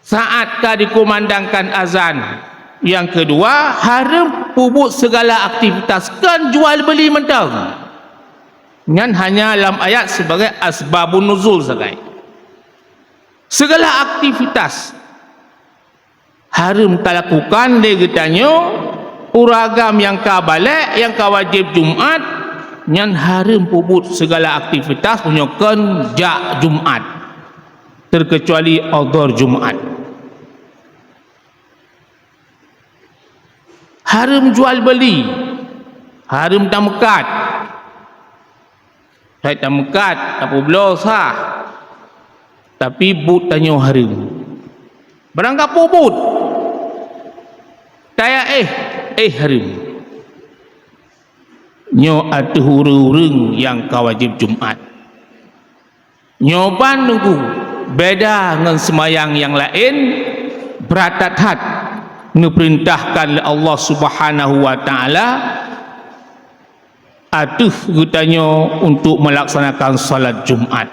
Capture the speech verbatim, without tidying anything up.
Saat ka dikumandangkan azan. Nyang keudua, hareuem peubuet sigala aktivitas, kon jual beuli mantong. Nyan hanya lam ayat sibagai asbabun nuzul sagai. Sigala aktivitas hareuem talakukan lé geutanyoe, ureueng agam nyang ka balek, nyang ka wajéb Jumat, nyan hareuem peubuet sigala aktivitas meunyoe kon jak Jumat, teukeucuali odhor Jumat. Hareuem jual beuli, hareuem tameukat. Hai tameukat, tapeubloe sah, tapi buet tanyoe hareuem. Barang ka peubuet, taya éh, éh hareuem. Nyoe ateueh ureueng-ureueng nyang ka wajéb Jumat. Nyoe ban teungku, beda ngon seumayang nyang laén, brat that-that neupeurintahkan lé Allah Subhanahu wa Ta'ala ateueh geutanyoe untuk meulaksanakan salat Jumat.